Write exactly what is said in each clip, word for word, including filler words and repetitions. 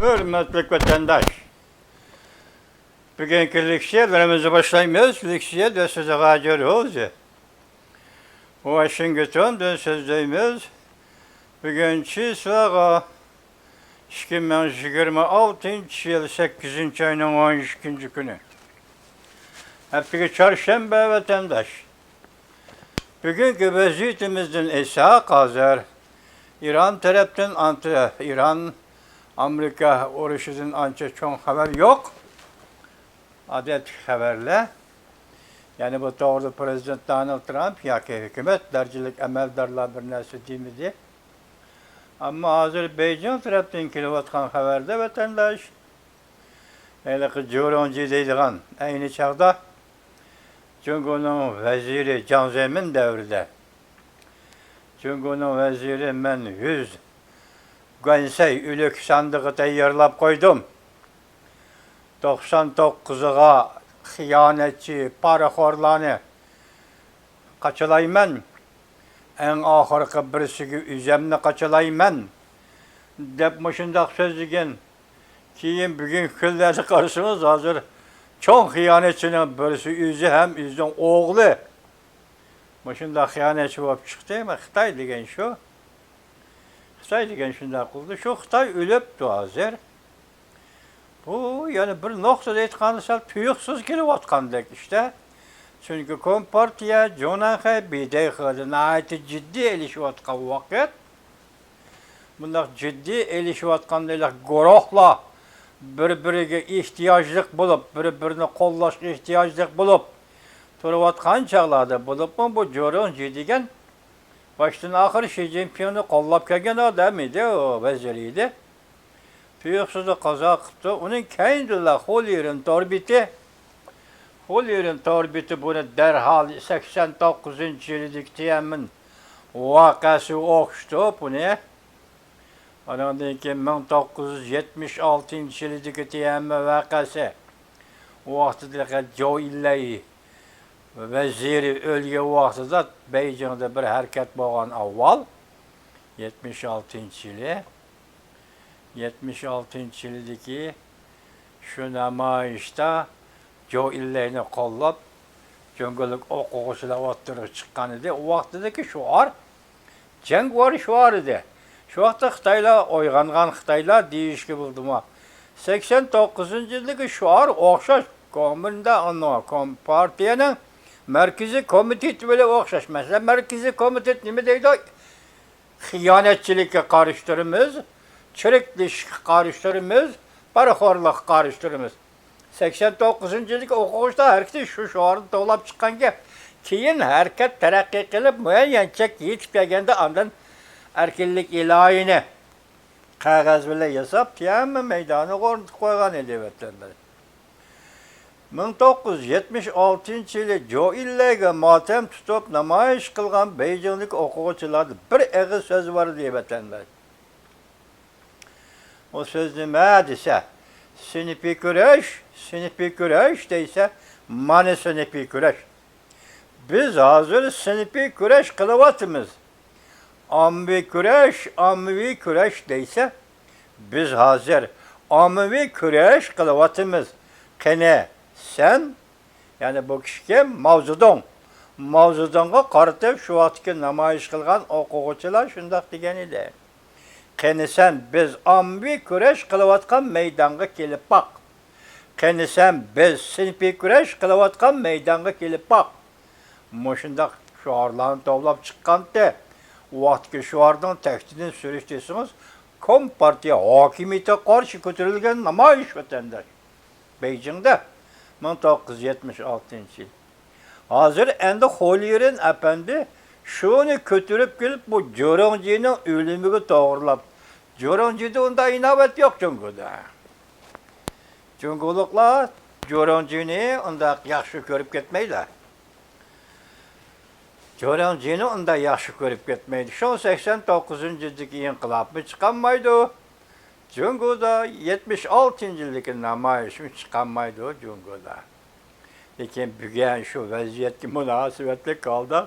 ھۆرمەتلىك ۋەتەنداش! بۈگۈنكى لېكسىيەلىرىمىزنى باشلايمىز. لېكسىيە دە سۆزى غاجىر روزى. ۋاشىنگتوندىن سۆزلەيمىز. بۈگۈن چىسلاغا ئىككى مىڭ يىگىرمە ئالتىنچى يىل سەككىزىنچى ئاينىڭ ئون ئىككىنچى كۈنى. ھەپتىگە چارشەنبە، ۋەتەنداش. بۈگۈنكى ۋەزىيىتىمىزدىن ئېيتساق، ھازىر ئىران تەرەپتىن ئانتى-، ئىران ئامېرىكا ئۇرۇشىدىن ئانچە چوڭ خەۋەر يوق. ئادەتتىكى خەۋەرلەر. يەنى بۇ توغرىدا پىرېزىدېنت دونالد ترامپ ياكى ھۆكۈمەت دەرىجىلىك ئەمەلدارلار بىر نەرسە دېمىدى. ئەمما ھازىر بېيجىڭ تەرەپتىن كېلىۋاتقان خەۋەردە، ۋەتەنداش، ھېلىقى جۇرۇڭجى دەيدىغان، ئەينى چاغدا جۇڭگونىڭ ۋەزىرى، جاڭ زېمىن دەۋرىدە جۇڭگونىڭ ۋەزىرى، مەن يۈز گۇەنسەي ئۆلۈك ساندۇقى تەييارلاپ قويدۇم. توقسان توققۇزىغا خىيانەتچى، پارىخورلارنى قاچىلايمەن. ئەڭ ئاخىرقى بىرسىگە ئۆزەمنى قاچىلايمەن، دەپ مۇشۇنداق سۆزلىگەن. كېيىن بۈگۈنكى كۈنلەردە قارىسىڭىز، ھازىر چوڭ خىيانەتچىنىڭ بىرسى ئۆزى ھەم ئۆزىنىڭ ئوغلى مۇشۇنداق خىيانەتچى بولۇپ چىقتى. خىتاي دېگەن شۇ. خىتاي دېگەن شۇنداق قىلدى. شۇ خىتاي ئۆلۈپتۇ ھازىر. بۇ يەنە بىر نۇقتىدا ئېيتقاندا سەل تۇيۇقسىز كېلىۋاتقاندەك ئىشتە. چۈنكى كومپارتىيە جۇڭنەنخەي بىدەيخېدە ناھايىتى جىددىي ئېلىشىۋاتقان ۋاقىت. بۇنداق جىددىي ئېلىشىۋاتقان گۇرۇھلار بىر-بىرىگە ئېھتىياجلىق بولۇپ، بىر-بىرىنى قوللاشقا ئېھتىياجلىق بولۇپ تۇرۇۋاتقان چاغلاردا، بولۇپمۇ بۇ جۇرۇڭجى دېگەن باشتىن ئاخىر شى جىنپىڭنى قوللاپ كەلگەن ئادەم ئىدى، ئۇ ۋەزىر ئىدى. تۇيۇقسىزلا قازا قىپتۇ. ئۇنىڭ كەينىدىلا خۇليىرىن تور بېتى، خۇليىرىن تور بېتى بۇنى دەرھال سەكسەن توققۇزىنچى يىلىدىكى تيەنئەنمېن ۋەقەسىگە ئوخشىتىپ ئۇنى، ئانىڭدىن كېيىن مىڭ توققۇز يۈز يەتمىش ئالتىنچى يىلىدىكى تيەنئەنمېن ۋەقەسى، ئۇ ۋاقتىدا جو ئىنلەي ۋەزىرى ئۆلگەن ۋاقتىدا بېيجىڭدا بىر ھەرىكەت بولغان ئاۋۋال، يەتمىش ئالتىنچى يىلى، يەتمىش ئالتىنچى يىلىدىكى شۇ نامايىشتا جو ئىنلەينى قوللاپ، جۇڭگولۇق ئوقۇغۇچىلار ئوتتۇرىغا چىققان ئىدى. ئۇ ۋاقتىدىكى شوئار جەڭگىۋار شوئارى ئىدى. شۇ ۋاقىتتا خىتايلار ئويغانغان، خىتايلار دېيىشكە بولىدىما. سەكسەن توققۇزىنچى يىلدىكى شوئار ئوخشاش. كومىندا ئانىڭ كومپارتىيەنىڭ مەركىزىي كومىتېتى بىلەن ئوخشاش. مەسىلەن، مەركىزىي كومىتېت نېمە دەيدۇ؟ خىيانەتچىلىككە قارشى تۇرىمىز، چىرىكلىشىشكە قارشى تۇرىمىز، پارىخورلۇققا قارشى تۇرىمىز. سەكسەن توققۇزىنچى يىلدىكى ئوقۇغۇچىلار ھەرىكىتى شۇ شوئارنى توۋلاپ چىققانكەن، كېيىن ھەرىكەت تەرەققىي قىلىپ، مۇئەييەن چەككە يېتىپ كەلگەندە، ئاندىن ئەركىنلىك ئىلاھىنى قەغەز بىلەن ياساپ، تيەنئەنمېن مەيدانىغا ئورنىتىپ قويغان ئىدى، ۋەتەنداش. مىڭ توققۇز يۈز يەتمىش ئالتىنچى يىلى جو ئىنلەيگە ماتەم تۇتۇپ نامايىش قىلغان بېيجىڭدىكى ئوقۇغۇچىلاردا بىر ئېغىز سۆز بار ئىدى، ۋەتەنداش. ئۇ سۆز نېمە دېسە، سىنىپىي كۈرەش، سىنىپىي كۈرەش دەيسە، مانا سىنىپىي كۈرەش. بىز ھازىر سىنىپىي كۈرەش قىلىۋاتىمىز. ئاممىۋى كۈرەش، ئاممىۋى كۈرەش دەيسە، بىز ھازىر ئاممىۋى كۈرەش قىلىۋاتىمىز. قېنى، سەن، يەنى بۇ كىشىكى ماۋزېدۇڭ. ماۋزېدۇڭغا قارىتىپ شۇ ۋاقىتتىكى نامايىش قىلغان ئوقۇغۇچىلار شۇنداق دېگەن ئىدى. قېنى سەن، بىز ئاممىۋى كۈرەش قىلىۋاتقان مەيدانغا كېلىپ باق. قېنى سەن، بىز سىنىپىي كۈرەش قىلىۋاتقان مەيدانغا كېلىپ باق. مۇشۇنداق شوئارلارنى توۋلاپ چىققانتى. ئۇ ۋاقىتتىكى شوئارنىڭ تەكتىنى سۈرۈش دېسىڭىز، كومپارتىيە ھاكىمىيىتىگە قارشى كۆتۈرۈلگەن نامايىش، ۋەتەنداش. بېيجىڭدا مىڭ توققۇز يۈز يەتمىش ئالتىنچى يىل. ھازىر ئەمدى خوليىرىن ئەپەندى شۇنى كۆتۈرۈپ كېلىپ، بۇ جۇرۇڭجىنىڭ ئۆلۈمىگە توغرىلاپ، جۇرۇڭجىدا ئۇنداق ئىناۋەت يوق جۇڭگودا. جۇڭگولۇقلار جۇرۇڭجىنى ئۇنداق ياخشى كۆرۈپ كەتمەيدۇ. جۇرۇڭجىنى ئۇنداق ياخشى كۆرۈپ كەتمەيدۇ. شۇڭا سەكسەن توققۇزىنچى يىلدىكى ئىنقىلابمۇ چىقالمايدۇ جۇڭگودا، يەتمىش ئالتىنچى يىلدىكى نامايىشمۇ چىقالمايدۇ جۇڭگودا. لېكىن بۈگۈن شۇ ۋەزىيەتكە مۇناسىۋەتلىك ھالدا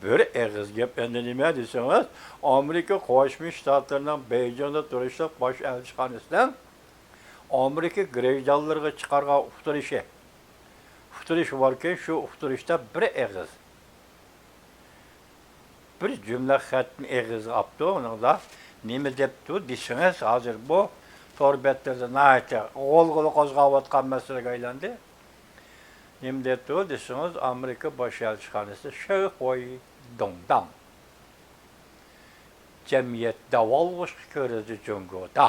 بىر ئېغىز گەپ ئەمدى نېمە دېسىڭىز، ئامېرىكا قوشما شتاتلىرىنىڭ بېيجىڭدا تۇرۇشلۇق باش ئەلچىخانىسىنىڭ ئامېرىكا گراژدانلىرىغا چىقارغان ئۇقتۇرۇشى. ئۇقتۇرۇش باركەن، شۇ ئۇقتۇرۇشتا بىر ئېغىز، بىر جۈملە خەتنى ئېغىزغا ئاپتۇ. ئۇنىڭدا نېمە دەپتۇ دېسىڭىز، ھازىر بۇ تور بەتلىرىدە ناھايىتى غۇلغۇلا قوزغاۋاتقان مەسىلىگە ئايلاندى. نېمە دەپتۇ دېسىڭىز، ئامېرىكا باش ئەلچىخانىسى شېخۇي دۇڭداڭ جەمئىيەت داۋالغۇشقا كىرىدۇ جۇڭگودا.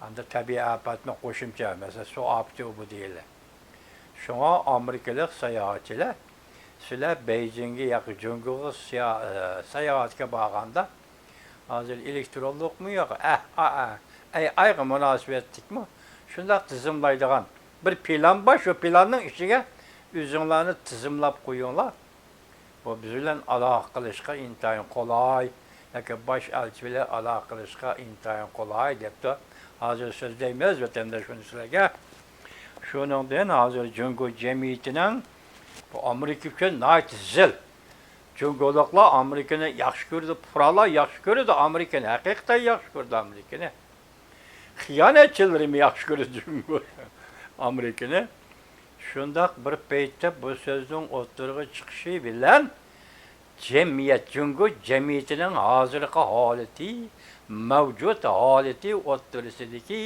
ئاندا تەبىئىي ئاپەتنى قوشۇمچە، مەسىلەن، سۇ ئاپىتى، ئۇ بۇ دېگەنلەر. شۇڭا ئامېرىكىلىق ساياھەتچىلەر، سىلەر بېيجىڭگە ياكى جۇڭگوغا سىيا-، ئە، ساياھەتكە بارغاندا، ھازىر ئېلېكترونلۇقمۇ يوق، ئەھ، ئا، ئا، ئەي، ئايغا مۇناسىۋەتلىكمۇ، شۇنداق تىزىملايدىغان بىر پىلان بار، شۇ پىلاننىڭ ئىچىگە ئۆزۈڭلارنى تىزىملاپ قويۇڭلار. بۇ بىز بىلەن ئالاقە قىلىشقا ئىنتايىن قولاي، ياكى باش ئەلچى بىلەن ئالاقە قىلىشقا ئىنتايىن قولاي دەپتۇ. ھازىر سۆزلەيمىز، ۋەتەنداش، بۇنى سىلەرگە. شۇنىڭدىن ھازىر جۇڭگو جەمئىيىتىنىڭ بۇ ئامېرىكا ئۈچۈن ناھايىتى زىل. جۇڭگولۇقلار ئامېرىكىنى ياخشى كۆرىدۇ، پۇقرالار ياخشى كۆرىدۇ ئامېرىكىنى، ھەقىقەتەن ياخشى كۆرىدۇ ئامېرىكىنى. خىيانەتچىلىرىمۇ ياخشى كۆرىدۇ جۇڭگو ئامېرىكىنى. شۇنداق بىر پەيتتە بۇ سۆزنىڭ ئوتتۇرىغا چىقىشى بىلەن جەمئىيەت، جۇڭگو جەمئىيىتىنىڭ ھازىرقى ھالىتى، مەۋجۇت ھالىتى ئوتتۇرىسىدىكى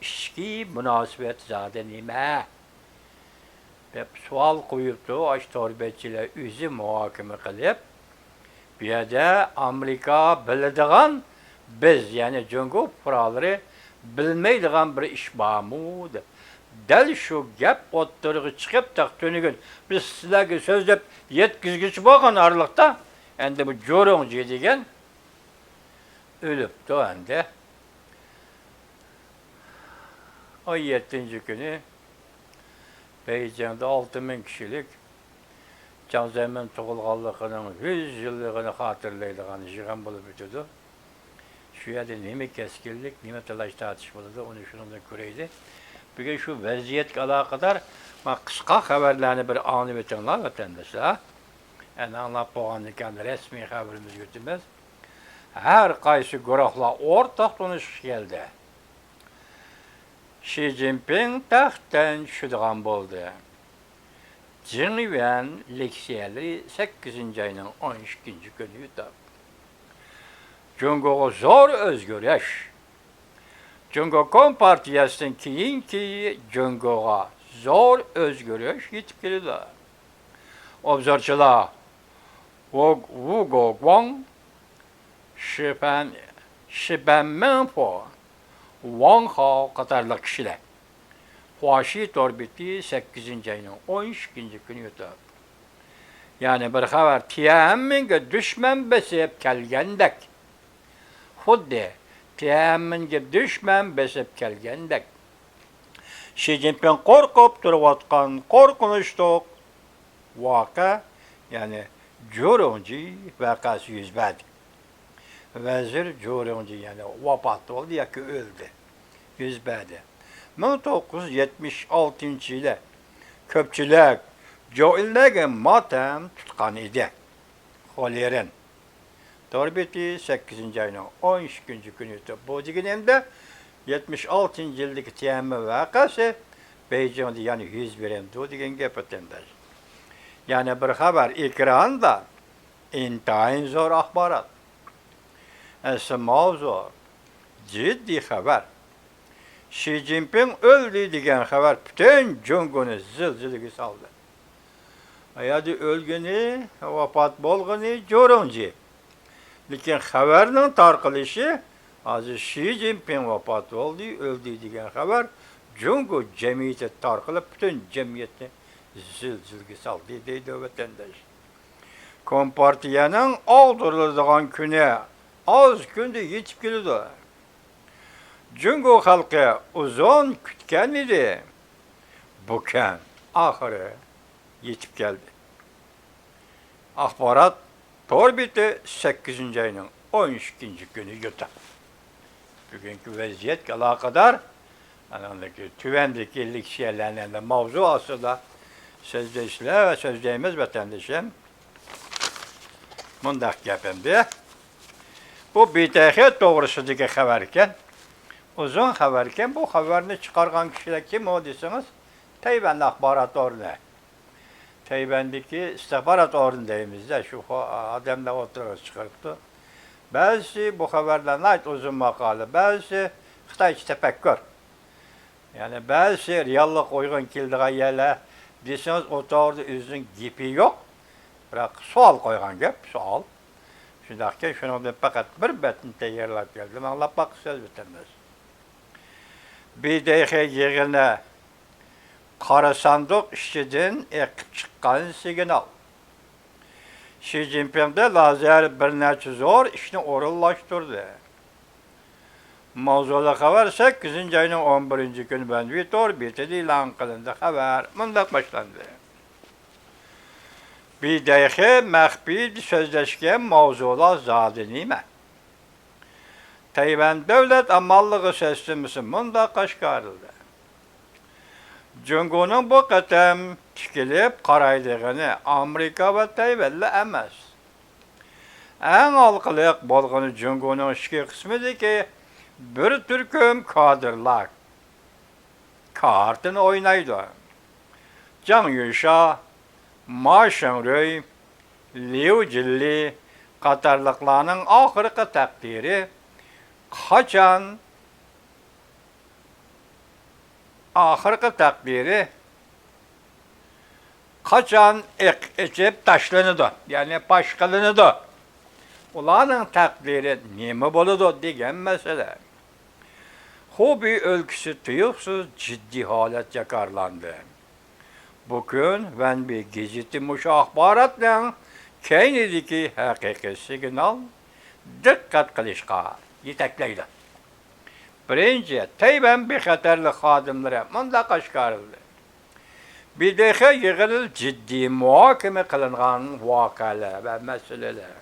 ئىچكى مۇناسىۋەت زادى نېمە؟ دەپ سوئال قويۇپتۇ، ئاشۇ تور بەتچىلەر ئۆزى مۇھاكىمە قىلىپ. بۇ يەردە ئامېرىكا بىلىدىغان، بىز، يەنى جۇڭگو پۇقرالىرى بىلمەيدىغان بىر ئىش بارمۇ دەپ. دەل شۇ گەپ ئوتتۇرىغا چىقىپ، تېخى تۈنۈگۈن بىز سىلەرگە سۆزلەپ يەتكۈزگۈچى بولغان ئارىلىقتا، ئەندى بۇ جۇرۇڭجى دېگەن ئۆلۈپتۇ ئەندى. ئاي يەتتىنچى كۈنى بېيجىڭدا ئالتە مىڭ كىشىلىك جياڭ زېمىن تۇغۇلغانلىقىنىڭ يۈز يىللىقىنى خاتىرىلەيدىغان يىغىن بولۇپ ئۆتىدۇ. شۇ يەردە نېمە كەسكىنلىك، نېمە تالاش-تارتىش بولىدۇ، ئۇنى شۇنىڭدىن كۆرەيلى. بۈگۈن شۇ ۋەزىيەتكە ئالاقىدار مانا قىسقا خەۋەرلەرنى بىر ئاڭلىۋېتىڭلار، ۋەتەنداشلار. ئەنە ئاڭلاپ بولغاندىن كېيىن رەسمىي خەۋىرىمىزگە ئۆتىمىز. ھەر قايسى گۇرۇھلار ئورتاق تونۇشقا كەلدى. شى جىنپىڭ تەختتىن چۈشىدىغان بولدى. جېڭ يۈەن لېكسىيەلىرى سەككىزىنچى ئاينىڭ ئون ئىككىنچى كۈنى يۈتۈپ. جۇڭگوغا زور ئۆزگىرىش. جۇڭگو كومپارتىيەسىدىن كېيىنكى جۇڭگوغا زور ئۆزگىرىش يېتىپ كېلىدۇ. ئوبزورچىلار ۋۇ، ۋۇ گوگۇاڭ، شىفەن، شىبەن مىڭفو، ۋاڭ خاۋ قاتارلىق كىشىلەر. خۇاشى تور بېتى سەككىزىنچى ئاينىڭ ئون ئىككىنچى كۈنى يۈتۈپ. يەنە بىر خەۋەر، تيەنئەنمېنگە دۈشمەن بېسىپ كەلگەندەك. خۇددى تيەنئەنمېنگە دۈشمەن بېسىپ كەلگەندەك. شى جىنپىڭ قورقۇپ تۇرۇۋاتقان قورقۇنچلۇق ۋەقە، يەنى جۇرۇڭجى ۋەقەسى يۈز بەردى. ۋەزىر جۇرۇڭجى يەنى ۋاپات بولدى ياكى ئۆلدى. يۈز بەردى. مىڭ توققۇز يۈز يەتمىش ئالتىنچى يىلى كۆپچىلىك جوئىلنېگە ماتەم تۇتقان ئىدى. خولېرىن. تور بېتى سەككىزىنچى ئاينىڭ ئون ئىككىنچى كۈنى يۈتۈپ. بۇ دېگىنى ئەمدى يەتمىش ئالتىنچى يىلدىكى تيەنئەنمېن ۋەقەسى بېيجىڭدا يەنە يۈز بېرەمدۇ دېگەن گەپ، ۋەتەنداش. يەنە بىر خەۋەر ئېكراندا، ئىنتايىن زور ئاخبارات. ئەسلى ماۋزۇ جىددىي خەۋەر. شى جىنپىڭ ئۆلدى دېگەن خەۋەر پۈتۈن جۇڭگونى زىلزىلىگە سالدى. ئۇ يەردە ئۆلگىنى، ۋاپات بولغىنى جۇرۇڭجى. لېكىن خەۋەرنىڭ تارقىلىشى، ھازىر شى جىنپىڭ ۋاپات بولدى، ئۆلدى دېگەن خەۋەر جۇڭگو جەمئىيىتىدە تارقىلىپ، پۈتۈن جەمئىيەتنى زىلزىلىگە سالدى، دەيدۇ ۋەتەنداش. كومپارتىيەنىڭ ئاغدۇرۇلىدىغان كۈنى ئاز كۈندە يېتىپ كېلىدۇ. جۇڭگو خەلقى ئۇزۇن كۈتكەن ئىدى. بۇ كۈن ئاخىرى يېتىپ كەلدى. ئاخبارات تور بېتى سەككىزىنچى ئاينىڭ ئون ئىككىنچى كۈنى يۈتۈپ. بۈگۈنكى ۋەزىيەتكە ئالاقىدار، ئانىڭدىكى تۆۋەندىكى لېكسىيەلەرنى ئەمدى ماۋزۇ ئاستىدا سۆزلەيسىلەر ۋە سۆزلەيمىز، ۋەتەندىشىم. مۇنداق گەپ ئەمدى. بۇ بىتەخەت توغرىسىدىكى خەۋەر ئىكەن. ئۇزۇن خەۋەركەن، بۇ خەۋەرنى چىقارغان كىشىلەر كىم ئۇ دېسىڭىز، تەيۋەن ئاخبارات ئورنى. تەيۋەندىكى ئىستىخبارات ئورنى دەيمىز-دە، شۇ خو-، ئادەملەر ئوتتۇرىغا چىقىرىپتۇ. بەزىسى بۇ خەۋەرلەر ناھايىتى ئۇزۇن ماقالە، بەزىسى خىتايچە تەپەككۇر. يەنى بەزىسى رېئاللىققا ئۇيغۇن كېلىدىغان يەرلەر دېسىڭىز، ئۇ توغرىدا ئۆزىنىڭ گېپى يوق. بىراق سوئال قويغان گەپ، سوئال. شۇنداقكەن، شۇنىڭدىن پەقەت بىر بەتنى تەييارلاپ كەلدىم، ئاڭلاپ باقىسىز، ۋەتەنداش. بىدېخې يىغىنى، قارا ساندۇق ئىچىدىن ئېقىپ چىققان سىگنال. شى جىنپىڭ دېلازېر بىر نەچچە زور ئىشنى ئورۇنلاشتۇردى. ماۋزۇلۇق خەۋەر سەككىزىنچى ئاينىڭ ئون بىرىنچى كۈنى ۋەنۋى تور بېتىدە ئېلان قىلىندى. خەۋەر مۇنداق باشلاندى. بىدېخې مەخپىي سۆزلەشكەن ماۋزۇلار زادى نېمە؟ تەيۋەن دۆلەت ئامانلىقى سىستېمىسى مۇنداق ئاشكارىلىدى. جۇڭگونىڭ بۇ قېتىم تىكىلىپ قارايدىغىنى ئامېرىكا ۋە تەيۋەنلا ئەمەس. ئەڭ ھالقىلىق بولغىنى جۇڭگونىڭ ئىچكى قىسمىدىكى بىر تۈركۈم كادىرلار كارتىنى ئوينايدۇ. جاڭ يۈشا، ما شېڭرۇي، ليۇ جىنلى قاتارلىقلارنىڭ ئاخىرقى تەقدىرى قاچان، ئاخىرقى تەقدىرى قاچان ئېق-، ئېچىپ تاشلىنىدۇ، يەنى پاش قىلىنىدۇ، ئۇلارنىڭ تەقدىرى نېمە بولىدۇ دېگەن مەسىلە. خۇبېي ئۆلكىسى تۇيۇقسىز جىددىي ھالەت جاكارلاندى. بۈگۈن ۋەنبى گېزىتى مۇشۇ ئاخباراتنىڭ كەينىدىكى ھەقىقىي سىگنال، دىققەت قىلىشقا يېتەكلەيدۇ. بىرىنچى، تەيۋەن بىخەتەرلىك خادىملىرى مۇنداق ئاشكارىلىدى. بىدېخې يىغىنىدا جىددىي مۇھاكىمە قىلىنغان ۋەقەلەر ۋە مەسىلىلەر.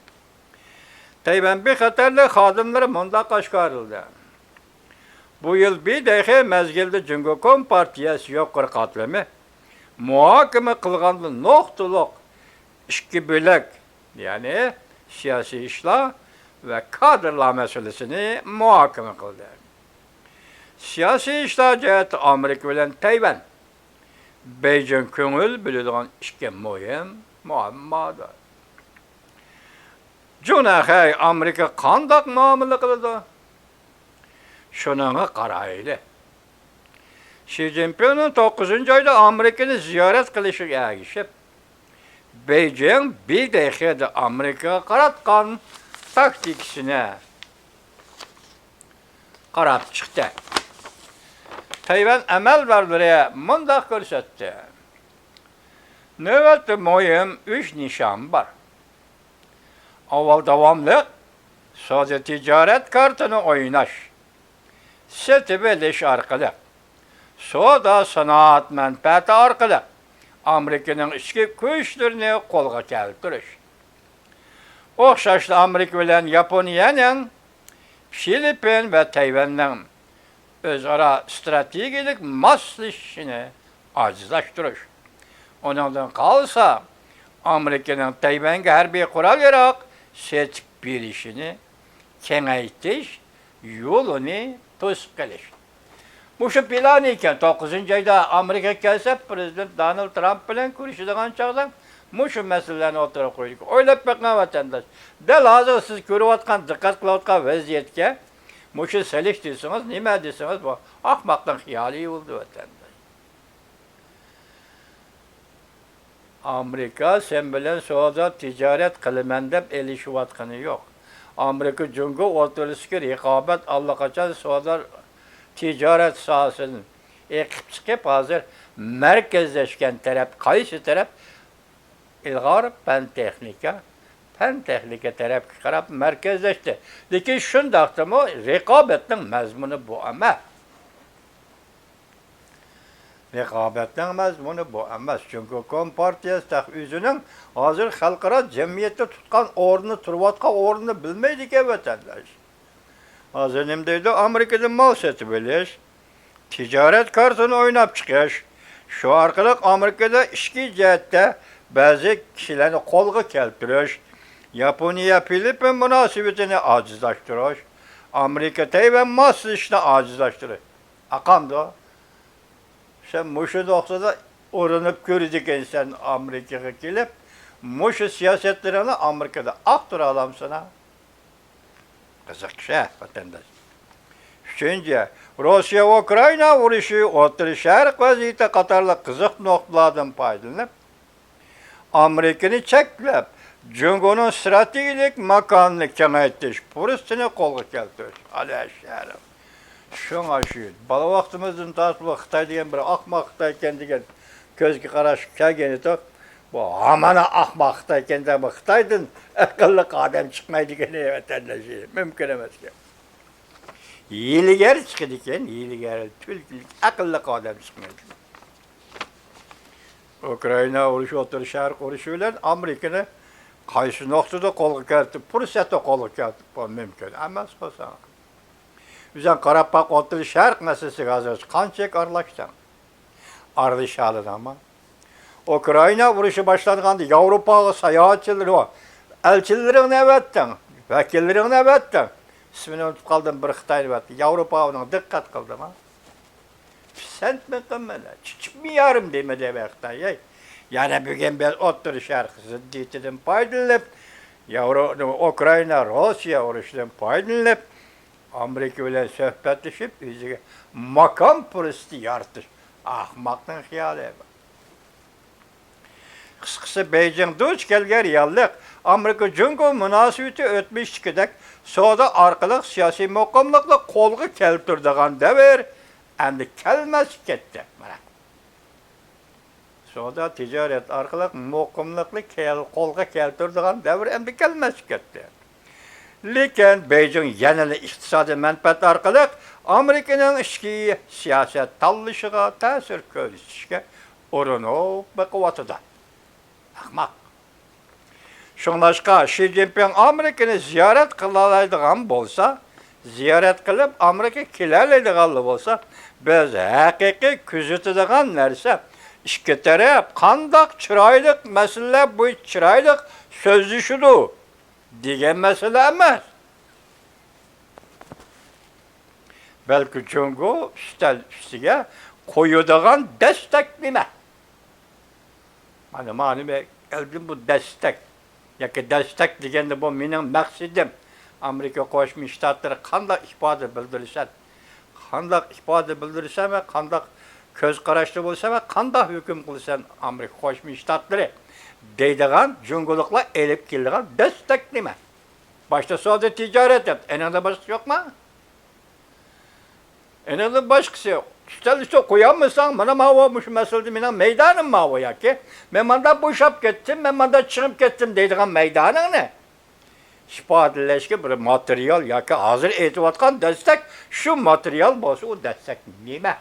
تەيۋەن بىخەتەرلىك خادىملىرى مۇنداق ئاشكارىلىدى. بۇ يىل بىدېخې مەزگىلىدە جۇڭگو كومپارتىيەسى يۇقىرى قاتلىمى مۇھاكىمە قىلغاندا نۇقتىلىق ئىككى بۆلەك، يەنى سىياسىي ئىشلار ۋە كادىرلار مەسىلىسىنى مۇھاكىمە قىلدى. سىياسىي ئىشلار جەھەتتە ئامېرىكا بىلەن تەيۋەن، بېيجىڭ كۆڭۈل بۆلىدىغان ئىككى مۇھىم مۇئەممادۇر. جۇڭخەي ئامېرىكا قانداق مۇئامىلە قىلىدۇ؟ شۇنىڭغا قارايلى. شى جىنپىڭنىڭ توققۇزىنچى ئايدا ئامېرىكىنى زىيارەت قىلىشىغا ئەگىشىپ، بېيجىڭ بىدېخېدا ئامېرىكىغا قاراتقان تاكتىكىسىنى قاراپ چىقتى. تەيۋەن ئەمەلدارلىرى مۇنداق كۆرسەتتى. نۆۋەتتە مۇھىم ئۈچ نىشان بار. ئاۋۋال داۋاملىق سودا تىجارەت كارتىنى ئويناش، سېتىۋېلىش ئارقىلىق، سودا سانائەت مەنپەئەتى ئارقىلىق ئامېرىكىنىڭ ئىچكى كۈچلىرىنى قولغا كەلتۈرۈش. ئوخشاشلا ئامېرىكا بىلەن ياپونىيەنىڭ، فىلىپپىن ۋە تەيۋەننىڭ ئۆزئارا ئىستراتېگىيەلىك ماسلىشىشىنى ئاجىزلاشتۇرۇش. ئۇنىڭدىن قالسا، ئامېرىكىنىڭ تەيۋەنگە ھەربىي قورال-ياراغ سېتىپ بېرىشىنى كېڭەيتىش يولىنى توسۇپ قېلىش. مۇشۇ پىلان ئىكەن، توققۇزىنچى ئايدا ئامېرىكىغا كەلسە، پىرېزىدېنت دونالد ترامپ بىلەن كۆرۈشىدىغان چاغدا مۇشۇ مەسىلىلەرنى ئوتتۇرىغا قويدۇق. ئويلاپ بېقىڭ، ۋەتەنداش. دەل ھازىر سىز كۆرۈۋاتقان، دىققەت قىلىۋاتقان ۋەزىيەتكە مۇشۇ سېلىش دېسىڭىز، نېمە دېسىڭىز، بۇ ئاخماقنىڭ خىيالى بولدى، ۋەتەنداش. ئامېرىكا سەن بىلەن سودا تىجارەت قىلىمەن دەپ ئېلىشىۋاتقىنى يوق. ئامېرىكا جۇڭگو ئوتتۇرىسىدىكى رىقابەت ئاللىقاچان سودا تىجارەت ساھەسىدىن ئېقىپ چىقىپ، ھازىر مەركەزلەشكەن تەرەپ قايسى تەرەپ؟ ئىلغار پەن تېخنىكا، پەن تېخنىكا تەرەپكە قاراپ مەركەزلەشتى. لېكىن شۇنداقتىمۇ رىقابەتنىڭ مەزمۇنى بۇ ئەمەس. رىقابەتنىڭ مەزمۇنى بۇ ئەمەس. جۇڭگو كومپارتىيەسى تېخى ئۆزىنىڭ ھازىر خەلقئارا جەمئىيەتتە تۇتقان ئورنىنى، تۇرۇۋاتقان ئورنىنى بىلمەيدىكەن، ۋەتەنداش. ھازىر نېمە دەيدۇ؟ ئامېرىكىدىن مال سېتىۋېلىش، تىجارەت كارتىنى ئويناپ چىقىش، شۇ ئارقىلىق ئامېرىكىدا ئىچكى جەھەتتە بەزى كىشىلەرنى قولغا كەلتۈرۈش، ياپونىيە، فىلىپپىن مۇناسىۋىتىنى ئاجىزلاشتۇرۇش، ئامېرىكا تەيۋەن ماسلىشىشنى ئاجىزلاشتۇرۇش. ئاقامدۇ؟ سەن مۇشۇ نۇقتىدا ئۇرۇنۇپ كۆرىدىكەنسەن ئامېرىكىغا كېلىپ، مۇشۇ سىياسەتلىرىڭنى ئامېرىكىدا ئاختۇرالامسەن ھە؟ قىزىق ئىش ھە، ۋەتەنداش. ئۈچىنچى، روسىيە ئۇكرائىنا ئۇرۇشى، ئوتتۇرا شەرق ۋەزىيىتى قاتارلىق قىزىق نۇقتىلاردىن پايدىلىنىپ، ئامېرىكىنى چەكلەپ، جۇڭگونىڭ ستراتېگىيەلىك ماكانىنى كېڭەيتىش پۇرسىتىنى قولغا كەلتۈرۈش. ئالىيە شەھىرىم. شۇڭا شۇ بالا ۋاقتىمىزدىن تارتىپ خىتاي دېگەن بىر ئاقماق خىتايكەن دېگەن كۆزگە قاراش كەلگەن ئىدۇق. بۇ ھامان ئاقماق خىتايكەن دەپ، بۇ خىتايدىن ئەقىللىق ئادەم چىقمايدىكەن، ۋەتەنداش. مۇمكىن ئەمەسكەن. ھىيلىگەر چىقىدىكەن، ھىيلىگەر، تۈلكىلىك، ئەقىللىق ئادەم چىقمايدۇ. ئۇكرائىنا ئۇرۇشى، ئوتتۇرا شەرق ئۇرۇشى بىلەن ئامېرىكىنى قايسى نۇقتىدا قولغا كەلتۈرۈپ، پۇرسەتتە قولغا كەلتۈرۈپ، بۇ مۇمكىن ئەمەس بولسا. ئۆزۈڭ قاراپ باق، ئوتتۇرا شەرق مەسىلىسىگە ھازىرغىچە قانچىلىك ئارىلاشتىڭ؟ ئارىلىشالىدىڭما؟ ئۇكرائىنا ئۇرۇشى باشلانغاندا ياۋروپاغا ساياھەتچىلىرى، ئەلچىلىرىڭنى ئەۋەتتىڭ، ۋەكىللىرىڭنى ئەۋەتتىڭ. ئىسمىنى ئۇنتۇپ قالدىم، بىر خىتاينى ئەۋەتتىڭ. ياۋروپا ئۇنىڭغا دىققەت قىلدىما؟ پىسەنتمۇ قىلمىدى، چۈچۈكمۇ يارىم دېمىدى خىتاي. يەنە بۈگۈن بىز ئوتتۇرا شەرق زىددىيىتىدىن پايدىلىنىپ، ياۋرو-، ئۇكرائىنا، روسىيە ئۇرۇشىدىن پايدىلىنىپ، ئامېرىكا بىلەن سۆھبەتلىشىپ، ئۆزىگە ماكان پۇرسىتى يارىتىش ئاخماقنىڭ خىيالى. قىسقىسى، بېيجىڭ دۇچ كەلگەن رېئاللىق، ئامېرىكا جۇڭگو مۇناسىۋىتى ئۆتمۈشتىكىدەك سودا ئارقىلىق سىياسىي مۇقىملىقنى قولغا كەلتۈرىدىغان دەۋر ئەمدى كەلمەسكە كەتتى. مانا. سودا تىجارەت ئارقىلىق مۇقىملىقنى كەل-، قولغا كەلتۈرىدىغان دەۋر ئەمدى كەلمەسكە كەتتى. لېكىن بېيجىڭ يەنىلا ئىقتىسادىي مەنپەئەت ئارقىلىق ئامېرىكىنىڭ ئىچكى سىياسەت تاللىشىغا تەسىر كۆرسىتىشكە ئۇرۇنۇپ بېقىۋاتىدۇ. ئەخمەق. شۇڭلاشقا، شى جىنپىڭ ئامېرىكىنى زىيارەت قىلالايدىغان بولسا، زىيارەت قىلىپ ئامېرىكىغا كېلەلەيدىغانلا بولسا، بىز ھەقىقىي كۆزىتىدىغان نەرسە، ئىككى تەرەپ قانداق چىرايلىق مەسىلىلەر بويىچە چىرايلىق سۆزلىشىدۇ دېگەن مەسىلە ئەمەس. بەلكى جۇڭگو ئۈستەل ئۈستىگە قويىدىغان دەستەك نېمە؟ مانا، مانا نېمە، ئەلدىن بۇ دەستەك. ياكى دەستەك دېگەندە بۇ مېنىڭ مەقسىتىم. ئامېرىكا قوشما شتاتلىرى قانداق ئىپادە بىلدۈرسە، قانداق ئىپادە بىلدۈرسە ۋە قانداق كۆز قاراشتا بولسا ۋە قانداق ھۆكۈم قىلسا ئامېرىكا قوشما شتاتلىرى دەيدىغان جۇڭگولۇقلار ئېلىپ كېلىدىغان دەستەك نېمە؟ باشتا سودا تىجارەت دەپ، ئېنىڭدىن باشقىسى يوقما؟ ئېنىڭدىن باشقىسى، ئۈستەل ئۈستىگە قويالمىساڭ، مانا ماۋۇ، مۇشۇ مەسىلىدە مېنىڭ مەيدانىم ماۋۇ ياكى، مەن ماندا بوشاپ كەتتىم، مەن ماندا چىقىپ كەتتىم دەيدىغان مەيدانىڭنى ئىپادىلەشكە بىر ماتېرىيال ياكى ھازىر ئېيتىۋاتقان دەستەك، شۇ ماتېرىيال بولسا، ئۇ دەستەك نېمە؟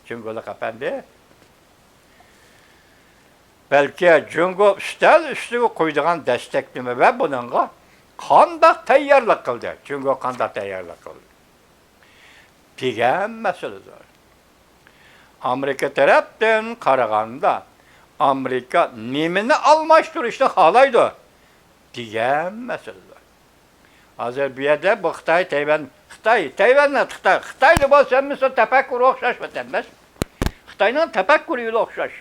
جۇڭگولۇق ئەپەندى، بەلكى جۇڭگو ئۈستەل ئۈستىگە قويىدىغان دەستەك نېمە ۋە بۇنىڭغا قانداق تەييارلىق قىلدى؟ جۇڭگو قانداق تەييارلىق قىلدى؟ دېگەن مەسىلىدۇر. ئامېرىكا تەرەپتىن قارىغاندا، ئامېرىكا نېمىنى ئالماشتۇرۇشنى خالايدۇ؟ دېگەن مەسىلىدۇر. ھازىر بۇ يەردە بۇ خىتاي، تەيۋەن، خىتاي، تەيۋەن، خىتاي، خىتاي دېسە ھەممىسى تەپەككۇر ئوخشاش، ۋەتەنداش. خىتاينىڭ تەپەككۇرى ئوخشاش.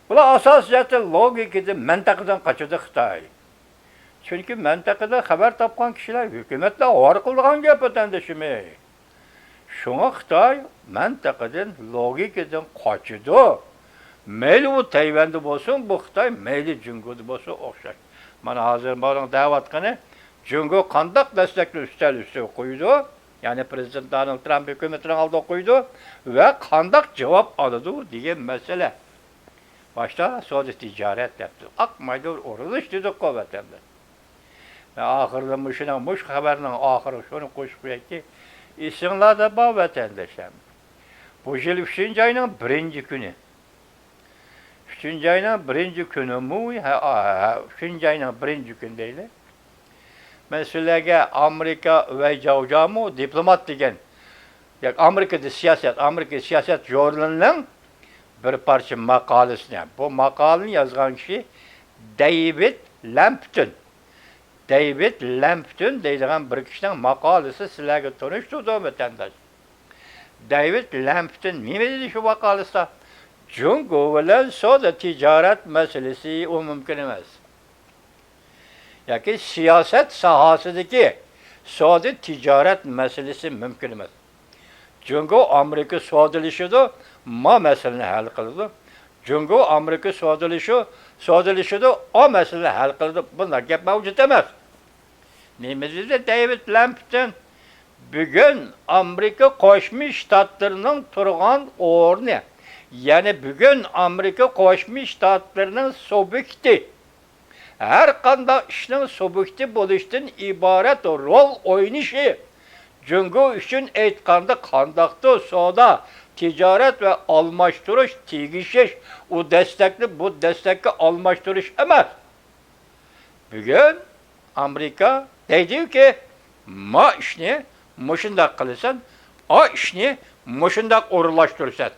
بۇلار ئاساسىي جەھەتتىن لوگىكىدىن، مەنتىقىدىن قاچىدۇ خىتاي. چۈنكى مەنتىقىدىن خەۋەر تاپقان كىشىلەر ھۆكۈمەتلەر ئاۋارە قىلىدىغان گەپ، ۋەتەندىشىمىز. شۇڭا خىتاي مەنتىقىدىن، لوگىكىدىن قاچىدۇ. مەيلى ئۇ تەيۋەندە بولسۇن، بۇ خىتاي، مەيلى جۇڭگودا بولسۇن ئوخشاش. مانا ھازىر ماۋۇنىڭ دەۋاتقىنى، جۇڭگو قانداق دەستەكنى ئۈستەل ئۈستىگە قويىدۇ، يەنى پرېزىدېنت دونالد ترامپ ھۆكۈمىتىنىڭ ئالدىغا قويىدۇ ۋە قانداق جاۋاب ئالىدۇ دېگەن مەسىلە. باشتا سودا تىجارەت دەپتۇ. ئاقمايدۇ، ئۇرۇلۇش دېدۇققۇ ۋەتەندە. مەن ئاخىرىدا مۇشۇنىڭ، مۇشۇ خەۋەرنىڭ ئاخىرىغا شۇنى قوشۇپ قويايكى، ئېسىڭلاردا بار ۋەتەنداشلار. بۇ يىل ئۈچىنچى ئاينىڭ بىرىنچى كۈنى. ئۈچىنچى ئاينىڭ بىرىنچى كۈنىمۇ؟ ھە، ھە، ھە، ئۈچىنچى ئاينىڭ بىرىنچى كۈنى دەيلى. مەن سىلەرگە ئامېرىكا ۋەي جاۋجامۇ دىپلومات دېگەن، ياكى ئامېرىكىدا سىياسەت، ئامېرىكا سىياسەت ژۇرنىلىنىڭ بىر پارچە ماقالىسىنى، بۇ ماقالىنى يازغان كىشى دېۋىد لەمپتون. دەيۋىد لەمپتون دەيدىغان بىر كىشىنىڭ ماقالىسى سىلەرگە تونۇشتۇردۇم، ۋەتەنداش. دەيۋىد لەمپتون نېمە دېدى شۇ ماقالىسىدا؟ جۇڭگو بىلەن سودا تىجارەت مەسىلىسى ئۇ مۇمكىن ئەمەس. ياكى سىياسەت ساھەسىدىكى سودا تىجارەت مەسىلىسى مۇمكىن ئەمەس. جۇڭگو ئامېرىكا سودىلىشىدۇ، ما مەسىلىنى ھەل قىلىدۇ. جۇڭگو ئامېرىكا سودىلىشىدۇ، سودىلىشىدۇ، ئا مەسىلىنى ھەل قىلىدۇ. بۇنداق گەپ مەۋجۇت ئەمەس. نېمە دېدى دەيۋىد لەمپتون؟ بۈگۈن ئامېرىكا قوشما شتاتلىرىنىڭ تۇرغان ئورنى، يەنى بۈگۈن ئامېرىكا قوشما شتاتلىرىنىڭ سۇبيېكتى، ھەر قانداق ئىشنىڭ سۇبيېكتى بولۇشتىن ئىبارەت رول ئوينىشى، جۇڭگو ئۈچۈن ئېيتقاندا، قانداقتۇر سودا، تىجارەت ۋە ئالماشتۇرۇش، تېگىشىش، ئۇ دەستەكنى بۇ دەستەككە ئالماشتۇرۇش ئەمەس. بۈگۈن ئامېرىكا دەيدۇكى، ما ئىشنى مۇشۇنداق قىلىسەن، ئا ئىشنى مۇشۇنداق ئورۇنلاشتۇرىسەن.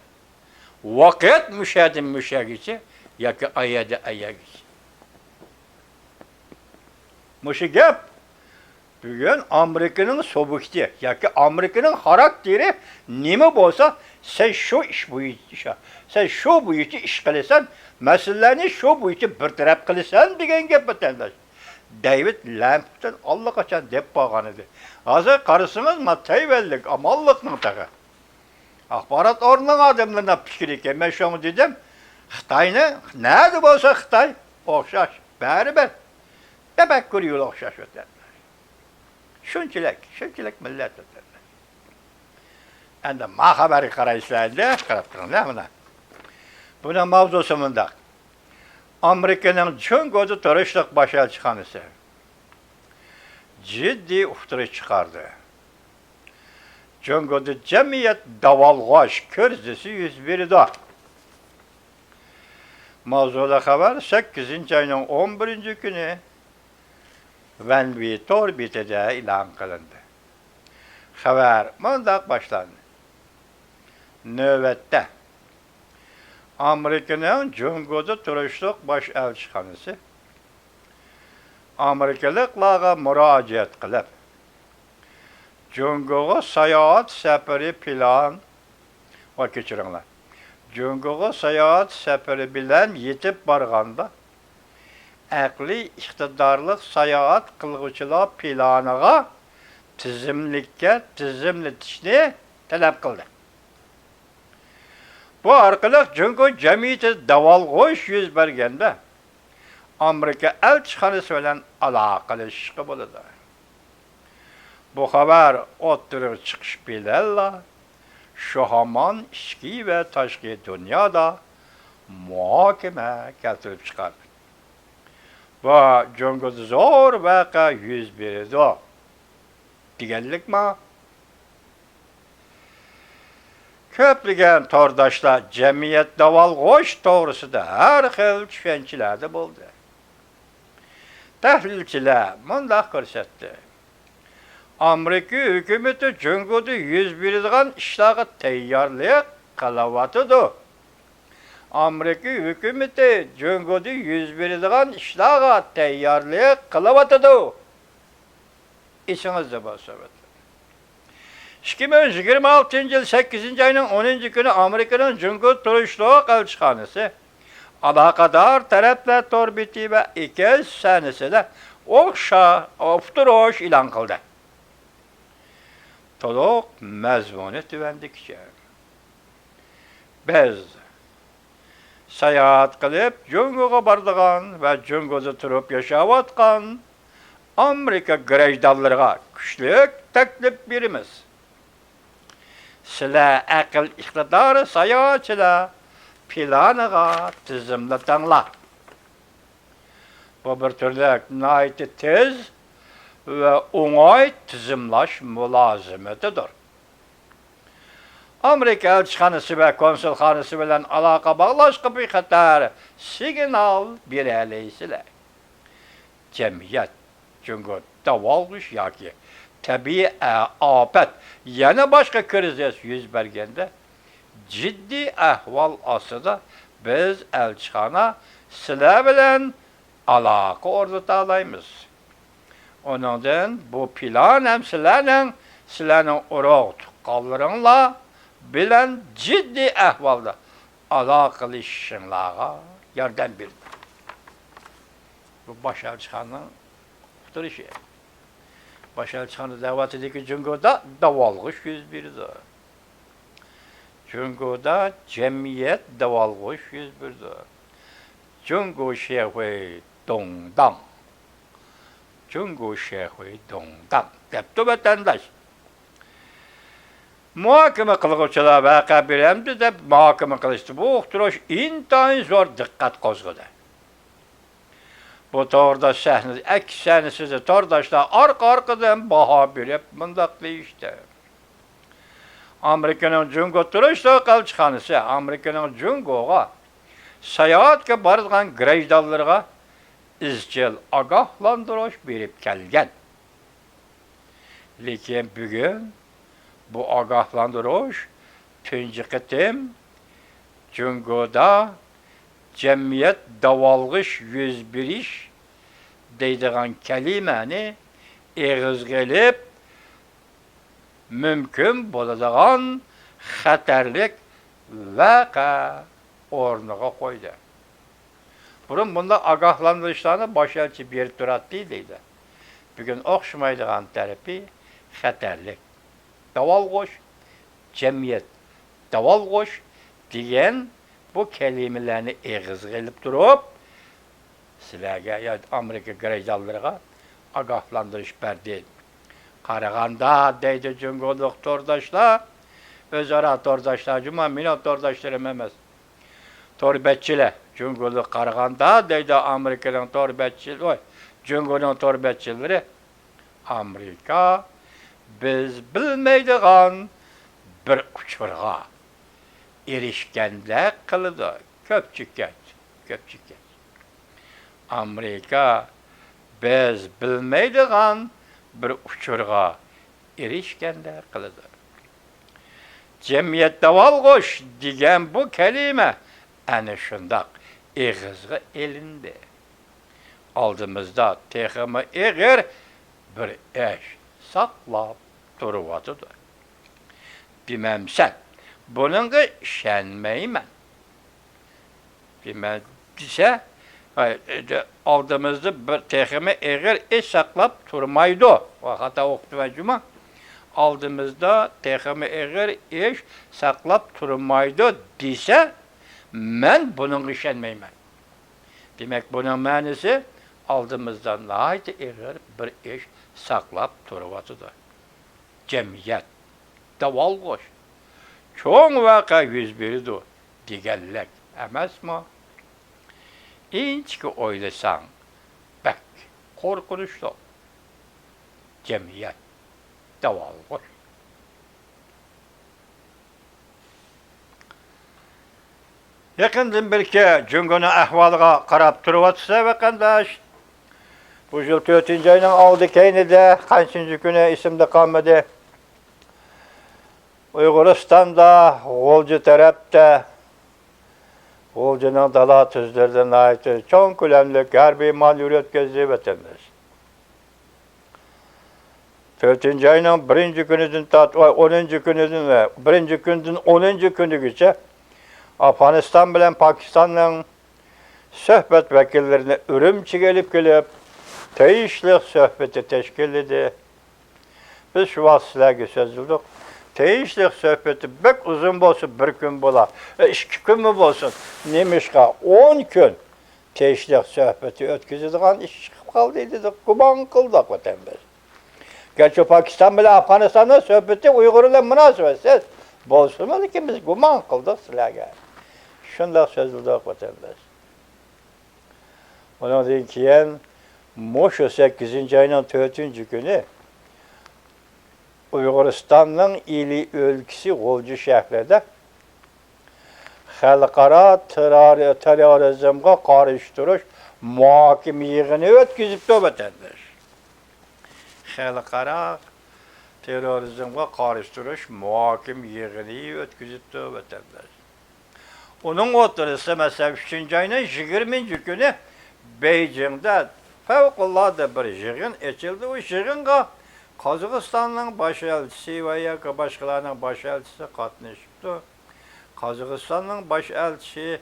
ۋاقىت مۇشەدىن مۇشەگىچە ياكى ئايەدە ئايەگىچە. مۇشۇ گەپ بۈگۈن ئامېرىكىنىڭ سۇبيېكتى ياكى ئامېرىكىنىڭ خاراكتېرى نېمە بولسا، سەن شۇ ئىش بويىچە، سەن شۇ بويىچە ئىش قىلىسەن، مەسىلىلەرنى شۇ بويىچە بىر تەرەپ قىلىسەن دېگەن گەپ، ۋەتەنداش. دەيۋىد لەمپتون ئاللىقاچان دەپ بولغان ئىدى. ھازىر قارىسىڭىز، ما تەيۋەنلىك ئامانلىقنىڭ تېخى ئاخبارات ئورنىنىڭ ئادەملىرىنىڭ پىكرىكى، مەن شۇڭا دېدىم، خىتاينى، نەدە بولسا خىتاي ئوخشاش، بەرىبىر. تەپەككۇر يولى ئوخشاش ئۆتەرلەر. شۇنچىلىك، شۇنچىلىك مىللەت ئۆتەرلەر. ئەمدى ما خەۋەرگە قارايسىلەر ئەمدى، قاراپ تۇرۇڭلار مانا. بۇنىڭ ماۋزۇسى مۇنداق. ئامېرىكىنىڭ جۇڭگودا تۇرۇشلۇق باش ئەلچىخانىسى جىددىي ئۇقتۇرۇش چىقاردى. جۇڭگودا جەمئىيەت داۋالغۇش كىرىزىسى يۈز بېرىدۇ. ماۋزۇلۇق خەۋەر سەككىزىنچى ئاينىڭ ئون بىرىنچى كۈنى ۋەنۋى تور بېتىدە ئېلان قىلىندى. خەۋەر مۇنداق باشلاندى. نۆۋەتتە، ئامېرىكىنىڭ جۇڭگودا تۇرۇشلۇق باش ئەلچىخانىسى ئامېرىكىلىقلارغا مۇراجىئەت قىلىپ، جۇڭگوغا ساياھەت سەپىرى پىلان، ۋە كەچۈرۈڭلار، جۇڭگوغا ساياھەت سەپىرى بىلەن يېتىپ بارغاندا، ئەقلىي ئىقتىدارلىق ساياھەت قىلغۇچىلار پىلانىغا تىزىملىككە تىزىملىتىشنى تەلەپ قىلدى. بۇ ئارقىلىق جۇڭگو جەمئىيىتىدە داۋالغۇش يۈز بەرگەندە، ئامېرىكا ئەلچىخانىسى بىلەن ئالاقىلىشىشقا بولىدۇ. بۇ خەۋەر ئوتتۇرىغا چىقىش بىلەنلا، شۇ ھامان ئىچكى ۋە تاشقى دۇنيادا مۇھاكىمە كەلتۈرۈپ چىقاردى. بۇ جۇڭگودا زور ۋەقە يۈز بېرىدۇ دېگەنلىكما؟ كۆپلىگەن تورداشلار جەمئىيەت داۋالغۇش توغرىسىدا ھەر خىل چۈشەنچىلەردە بولدى. تەھلىلچىلەر مۇنداق كۆرسەتتى: ئامېرىكا ھۆكۈمىتى جۇڭگودا يۈز بېرىدىغان ئىشلارغا تەييارلىق قىلىۋاتىدۇ. ئامېرىكا ھۆكۈمىتى جۇڭگودا يۈز بېرىدىغان ئىشلارغا تەييارلىق قىلىۋاتىدۇ. ئېسىڭىزدە بولسا، ئىككى مىڭ يىگىرمە ئالتىنچى يىل سەككىزىنچى ئاينىڭ ئونىنچى كۈنى ئامېرىكىنىڭ جۇڭگو تۇرۇشلۇق ئەلچىخانىسى ئالاقىدار تەرەپلەر تور بېتى ۋە ئېكىز سەھنىسىدە ئوخشا-، ئۇقتۇرۇش ئېلان قىلدى. تولۇق مەزمۇنى تۆۋەندىكىچە. بىز ساياھەت قىلىپ جۇڭگوغا بارىدىغان ۋە جۇڭگودا تۇرۇپ ياشاۋاتقان ئامېرىكا گراژدانلىرىغا كۈچلۈك تەكلىپ بېرىمىز. سىلەر ئەقىل ئىقتىدارى ساياھەتچىلەر پىلانىغا تىزىملىتىڭلار. بۇ بىر تۈرلۈك ناھايىتى تېز ۋە ئوڭاي تىزىملاش مۇلازىمىتىدۇر. ئامېرىكا ئەلچىخانىسى ۋە كونسۇلخانىسى بىلەن ئالاقە باغلاشقا بىخەتەر سىگنال بېرەلەيسىلەر. جەمئىيەت جۇڭگو داۋالغۇش ياكى تەبىئىي ئە-، ئاپەت، يەنە باشقا كىرىزىس يۈز بەرگەندە، جىددىي ئەھۋال ئاستىدا بىز ئەلچىخانا سىلەر بىلەن ئالاقە ئورنىتالايمىز. ئۇنىڭدىن بۇ پىلان ھەم سىلەرنىڭ، سىلەرنىڭ ئۇرۇق تۇغقانلىرىڭلار بىلەن جىددىي ئەھۋالدا ئالاقىلىشىشىڭلارغا ياردەم بېرىدۇ. بۇ باش ئەلچىخانىنىڭ ئۇقتۇرۇشى. باش ئەلچىخانا دەۋاتىدۇكى، جۇڭگودا داۋالغۇش يۈز بېرىدۇ. جۇڭگودا جەمئىيەت داۋالغۇش يۈز بېرىدۇ. جۇڭگو شيەخۇي دۇڭداڭ. جۇڭگو شيەخۇي دۇڭداڭ دەپتۇ ۋەتەنداش. مۇھاكىمە قىلغۇچىلار ۋەقە بېرەمدۇ دەپ مۇھاكىمە قىلىشتا بۇ ئۇقتۇرۇش ئىنتايىن زور دىققەت قوزغىدى. بۇ تورداش سەھنىدە، ئەكس سەھنىسىدە تورداشلار ئارقا-ئارقىدىن باھا بېرىپ مۇنداق دېيىشتى. ئامېرىكىنىڭ جۇڭگو تۇرۇشلۇق ئەلچىخانىسى ئامېرىكىنىڭ جۇڭگوغا ساياھەتكە بارىدىغان گىرەجدانلىرىغا ئىزچىل ئاگاھلاندۇرۇش بېرىپ كەلگەن. لېكىن بۈگۈن بۇ ئاگاھلاندۇرۇش تۇنجى قېتىم جۇڭگودا جەمئىيەت داۋالغۇش يۈز بېرىش دەيدىغان كەلىمەنى ئېغىزغا ئېلىپ، مۇمكىن بولىدىغان خەتەرلىك ۋەقە ئورنىغا قويدى. بۇرۇن بۇنداق ئاگاھلاندۇرۇشلارنى باش ئەلچى بېرىپ تۇراتتى دەيدۇ. بۈگۈن ئوخشىمايدىغان تەرىپى خەتەرلىك. داۋالغۇش، جەمئىيەت داۋالغۇش دېگەن بۇ كەلىمىلەرنى ئېغىزغا ئېلىپ تۇرۇپ، سىلەرگە يا ئامېرىكا گىرەجدانلىرىغا ئاگاھلاندۇرۇش بەردى. قارىغاندا، دەيدۇ جۇڭگولۇق تورداشلار، ئۆزئارا تورداشلار جۇما، مېنىڭ تورداشلىرىم ئەمەس. تور بەتچىلەر، جۇڭگولۇق قارىغاندا، دەيدۇ ئامېرىكىنىڭ تور بەتچىلىرى، ۋاي، جۇڭگونىڭ تور بەتچىلىرى، ئامېرىكا بىز بىلمەيدىغان بىر ئۇچۇرغا ئېرىشكەندەك قىلىدۇ. كۆپچىكەچ، كۆپچىكەچ. ئامېرىكا بىز بىلمەيدىغان بىر ئۇچۇرغا ئېرىشكەندەك قىلىدۇ. جەمئىيەت داۋالغۇش دېگەن بۇ كەلىمە ئەنە شۇنداق ئېغىزغا ئېلىندى. ئالدىمىزدا تېخىمۇ ئېغىر بىر ئىش ساقلاپ تۇرۇۋاتىدۇ. دېمەمسەن، بۇنىڭغا ئىشەنمەيمەن. دېمە، دېسە، ئالدىمىزدا بىر تېخىمۇ ئېغىر ئىش ساقلاپ تۇرمايدۇ. ۋە خاتا ئوقۇپتىمەن جۇما. ئالدىمىزدا تېخىمۇ ئېغىر ئىش ساقلاپ تۇرمايدۇ دېسە، مەن بۇنىڭغا ئىشەنمەيمەن. دېمەك، بۇنىڭ مەنىسى، ئالدىمىزدا ناھايىتى ئېغىر بىر ئىش ساقلاپ تۇرۇۋاتىدۇ. جەمئىيەت داۋالغۇش، چوڭ ۋەقە يۈز بېرىدۇ دېگەنلىك ئەمەسمۇ؟ ئىنچىكە ئويلىساڭ، بەك قورقۇنچلۇق. جەمئىيەت داۋالغۇش. يېقىندىن بېرى جۇڭگونىڭ ئەھۋالىغا قاراپ تۇرۇۋاتىسىلەر، ۋەتەنداش. بۇ يىل تۆتىنچى ئاينىڭ ئالدى كەينىدە، قانچىنچى كۈنى ئېسىمدە قالمىدى. ئۇيغۇرىستاندا، غۇلجا تەرەپتە، غۇلجىنىڭ دالا تۈزلىرىدە ناھايىتى چوڭ كۆلەملىك ھەربىي مانېۋىر ئۆتكۈزدى، ۋەتەنداش. تۆتىنچى ئاينىڭ بىرىنچى كۈنىدىن تارتىپ، ئاي، ئونىنچى كۈنىدىن، بىرىنچى كۈندىن ئونىنچى كۈنىگىچە ئافغانىستان بىلەن پاكىستاننىڭ سۆھبەت ۋەكىللىرىنى ئۈرۈمچىگە ئېلىپ كېلىپ، تېگىشلىك سۆھبىتى تەشكىللىدى. بىز شۇ ۋاقىت سىلەرگە سۆزلىدۇق. تېگىشلىك سۆھبىتى بەك ئۇزۇن بولسا، بىر كۈن بولا، ئە، ئىككى كۈنمۇ بولسۇن. نېمىشقا ئون كۈن تېگىشلىك سۆھبىتى ئۆتكۈزىدىغان ئىش چىقىپ قالدى دېدۇق، گۇمان قىلدۇق، ۋەتەنداش. گەرچە پاكىستان بىلەن ئافغانىستاننىڭ سۆھبىتى ئۇيغۇر بىلەن مۇناسىۋەتسىز بولسىمۇ، لېكىن بىز گۇمان قىلدۇق سىلەرگە. شۇنداق سۆزلىدۇق، ۋەتەنداش. ئۇنىڭدىن كېيىن مۇشۇ سەككىزىنچى ئاينىڭ تۆتىنچى كۈنى ئۇيغۇرىستاننىڭ ئىلى ئۆلكىسى غۇلجا شەھىرىدە خەلقئارا تېررور-، تېررورىزمغا قارشى تۇرۇش مۇھاكىمە يىغىنى ئۆتكۈزۈپتۇ، ۋەتەنداش. خەلقئارا تېررورىزمغا قارشى تۇرۇش مۇھاكىمە يىغىنى ئۆتكۈزۈپتۇ، ۋەتەنداش. ئۇنىڭ ئوتتۇرىسىدا، مەسىلەن، ئۈچىنچى ئاينىڭ يىگىرمىنچى كۈنى بېيجىڭدا پەۋقۇلئاددە بىر يىغىن ئېچىلدى. ئۇ يىغىنغا قازاقىستاننىڭ باش ئەلچىسى ۋە ياكى باشقىلارنىڭ باش ئەلچىسى قاتنىشىپتۇ. قازاقىستاننىڭ باش ئەلچىسى،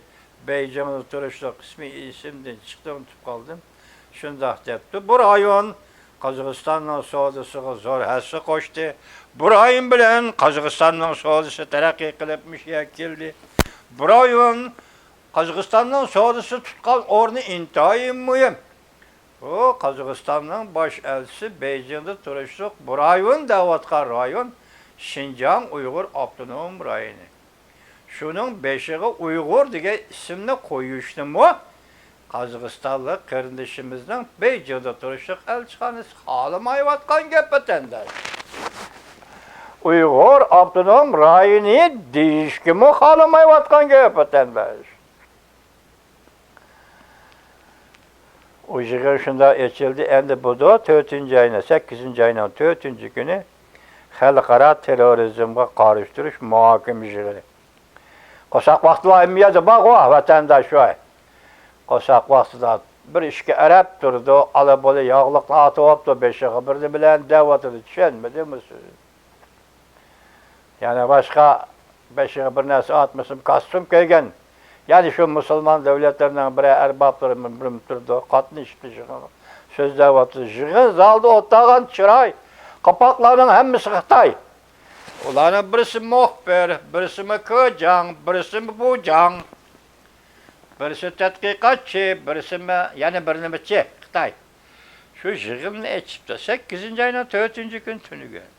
بېيجىڭدا تۇرۇشلۇق، ئىسمى ئېسىمدىن چىقتى، ئۇنتۇپ قالدىم، شۇنداق دەپتۇ: «بۇ رايون قازاقىستاننىڭ سودىسىغا زور ھەسسە قوشتى. بۇ رايون بىلەن قازاقىستاننىڭ سودىسى تەرەققىي قىلىپ مۇشۇ يەرگە كەلدى. بۇ رايون قازاقىستاننىڭ سودىسى تۇتقان ئورنى ئىنتايىن مۇھىم.» بۇ قازاقىستاننىڭ باش ئەلچىسى بېيجىڭدا تۇرۇشلۇق بۇ رايون دەۋاتقان رايون شىنجاڭ ئۇيغۇر ئاپتونوم رايونى. شۇنىڭ بېشىغا ئۇيغۇر دېگەن ئىسىمنى قويۇشنىمۇ قازاقىستانلىق قېرىندىشىمىزنىڭ بېيجىڭدا تۇرۇشلۇق ئەلچىخانىسى خالىمايۋاتقان گەپ، ۋەتەنداش. ئۇيغۇر ئاپتونوم رايونى دېيىشكىمۇ خالىمايۋاتقان گەپ، ۋەتەنداش. ئۇ يىغىن شۇنداق ئېچىلدى. ئەمدى بۇدۇ تۆتىنچى ئاينىڭ، سەككىزىنچى ئاينىڭ تۆتىنچى كۈنى خەلقئارا تېررورىزمغا قارشى تۇرۇش مۇھاكىمە يىغىنى. قورساق ۋاقتىلا ھەممە يەردە بارغۇ، ۋەتەنداش ۋاي. قورساق ۋاقتىدا بىر ئىككى ئەرەب تۇرىدۇ، ئالا بولا ياغلىقنى ئاتىۋاپتۇ بېشىغا بىرنى بىلەن دەۋاتىدۇ، چۈشەنمىدىمۇ سىز؟ يەنە باشقا بېشىغا بىر نەرسە ئاتمىسىمۇ، كاستيۇم كىيگەن. يەنى شۇ مۇسۇلمان دۆلەتلىرىنىڭ بىرەر ئەربابلىرى بىلىم تۇرىدۇ، قاتنىشىپ يىغىنغا سۆزلەۋاتىدۇ. يىغىن زالىدا ئولتۇرغان چىراي قاپاقلارنىڭ ھەممىسى خىتاي. ئۇلارنىڭ بىرسى مۇخبىر، بىرسىمۇ كېجاڭ، بىرسىمۇ بۇجاڭ، بىرسى تەتقىقاتچى، بىرسىمۇ يەنە بىر نېمىچى خىتاي. شۇ يىغىننى ئېچىپتۇ. سەككىزىنچى ئاينىڭ تۆتىنچى كۈنى تۈنۈگۈن.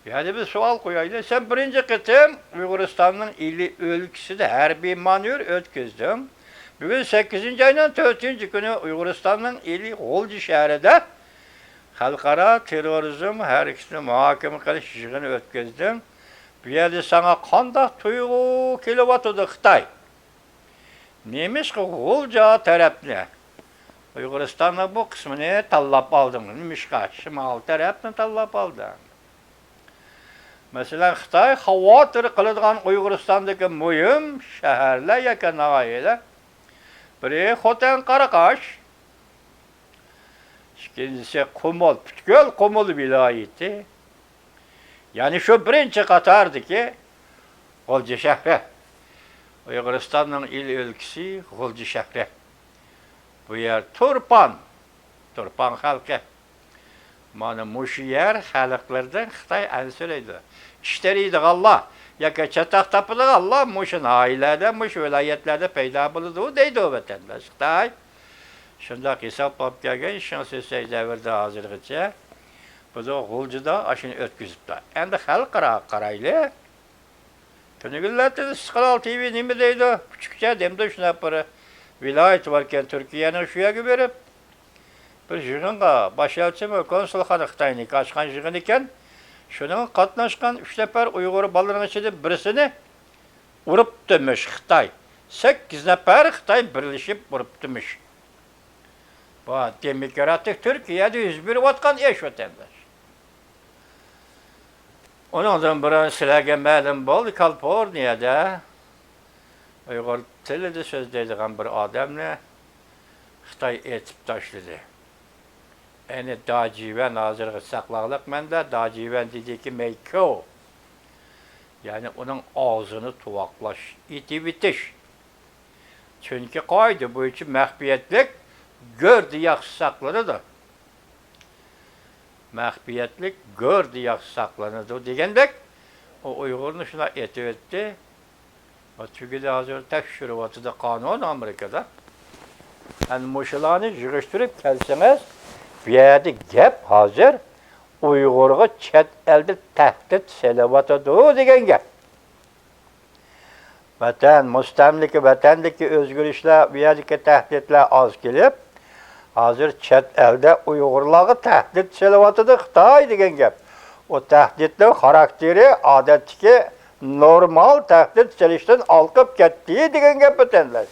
يەنە بىر سوئال قويايلى. سەن بىرىنچى قېتىم ئۇيغۇرىستاننىڭ ئىلى ئۆلكىسىدە ھەربىي مانېۋىر ئۆتكۈزدۈڭ. بۈگۈن سەككىزىنچى ئاينىڭ تۆتىنچى كۈنى ئۇيغۇرىستاننىڭ ئىلى غۇلجا شەھىرىدە خەلقئارا تېررورىزم ھەرىكىتىنى مۇھاكىمە قىلىش يىغىنى ئۆتكۈزدۈڭ. بۇ يەردە ساڭا قانداق تۇيغۇ كېلىۋاتىدۇ، خىتاي؟ نېمىشقا غۇلجا تەرەپنى، ئۇيغۇرىستاننىڭ بۇ قىسمىنى تاللاپ ئالدىڭ؟ نېمىشقا شىمال تەرەپنى تاللاپ ئالدىڭ؟ مەسىلەن، خىتاي خاۋاتىر قىلىدىغان ئۇيغۇرىستاندىكى مۇھىم شەھەرلەر ياكى ناھىيەلەر، بىرى خوتەن قاراقاش، ئىككىنچىسى قۇمۇل، پۈتكۈل قۇمۇل ۋىلايىتى. يەنى شۇ بىرىنچى قاتاردىكى غۇلجا شەھىرى. ئۇيغۇرىستاننىڭ ئىلى ئۆلكىسى غۇلجا شەھىرى. بۇ يەر تۇرپان، تۇرپان خەلقى. مانا مۇشۇ يەر خەلقلىرىدىن خىتاي ئەنسىرەيدۇ. ئىش تېرىيدىغانلار ياكى چاتاق تاپىدىغانلار مۇشۇ ناھىيەلەردە، مۇشۇ ۋىلايەتلەردە پەيدا بولىدۇ دەيدۇ ۋەتەنداش خىتاي. شۇنداق ھېسابلاپ كەلگەن شېڭ شىسەي دەۋرىدىن ھازىرغىچە بۇ غۇلجىدا ئاشۇنى ئۆتكۈزۈپتۇ. ئەمدى خەلقئاراغا قارايلى. تۈنۈگۈنلەردىن ئىستىقلال تىۋى نېمە دەيدۇ؟ كۈچۈكچە دەمدۇ شۇنداق بىر ۋىلايىتى باركەن تۈركىيەنىڭ، شۇ يەرگە بېرىپ، بىر يىغىنغا باش ئەلچىمۇ، كونسۇلخانا خىتاينىڭكى ئاچقان يىغىن ئىكەن. شۇنىڭغا قاتناشقان ئۈچ نەپەر ئۇيغۇر بالىنىڭ ئىچىدىن بىرسىنى ئۇرۇپتىمىش خىتاي. سەككىز نەپەر خىتاي بىرلىشىپ ئۇرۇپتىمىش. بۇ دېموكراتىك تۈركىيەدە يۈز بېرىۋاتقان ئىش، ۋەتەنداش. ئۇنىڭدىن بۇرۇن سىلەرگە مەلۇم بولدى، كالىفورنىيەدە ئۇيغۇر تىلىدا سۆزلەيدىغان بىر ئادەمنى خىتاي ئېتىپ تاشلىدى. ئەنە داجىۋەن، ھازىرغىچە ساقلاغلىق مەندە، داجىۋەن دېدىكى مەيكو. يەنى ئۇنىڭ ئاغزىنى تۇۋاقلاش، ئېتىۋېتىش. چۈنكى قائىدە بويىچە مەخپىيەتلىك گۆردە ياخشى ساقلىنىدۇ. مەخپىيەتلىك گۆردە ياخشى ساقلىنىدۇ دېگەندەك، ئۇ ئۇيغۇرنى شۇنداق ئېتىۋەتتى. ئۇ تۈگىدى، ھازىر تەكشۈرۈۋاتىدۇ قانۇن ئامېرىكىدا. ئەنە مۇشۇلارنى يىغىشتۇرۇپ كەلسىڭىز، بۇ يەردە گەپ ھازىر ئۇيغۇرغا چەت ئەلدە تەھدىت سېلىۋاتىدۇ دېگەن گەپ. ۋەتەن، مۇستەملىكە، ۋەتەندىكى ئۆزگىرىشلەر، بۇ يەردىكى تەھدىتلەر ئاز كېلىپ، ھازىر چەت ئەلدە ئۇيغۇرلارغا تەھدىت سېلىۋاتىدۇ خىتاي دېگەن گەپ. ئۇ تەھدىتنىڭ خاراكتېرى ئادەتتىكى نورمال تەھدىت سېلىشتىن ھالقىپ كەتتى دېگەن گەپ، ۋەتەنداش.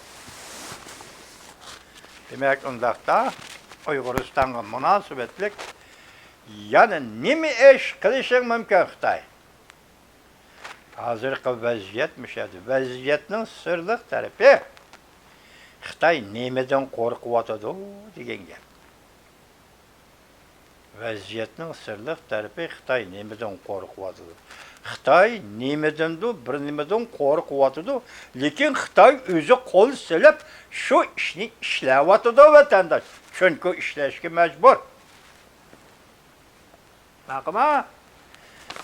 دېمەك، ئۇنداقتا ئۇيغۇرىستانغا مۇناسىۋەتلىك يەنە نېمە ئىش قىلىشىڭ مۇمكىن خىتاي؟ ھازىرقى ۋەزىيەت مۇشۇ يەردە. ۋەزىيەتنىڭ سىرلىق تەرىپى، خىتاي نېمىدىن قورقۇۋاتىدۇ دېگەن گەپ. ۋەزىيەتنىڭ سىرلىق تەرىپى، خىتاي نېمىدىن قورقۇۋاتىدۇ؟ خىتاي نېمىدىندۇ، بىر نېمىدىن قورقۇۋاتىدۇ، لېكىن خىتاي ئۆزى قول سېلىپ شۇ ئىشنى ئىشلەۋاتىدۇ، ۋەتەنداش. چۈنكى ئىشلەشكە مەجبۇر. باقما،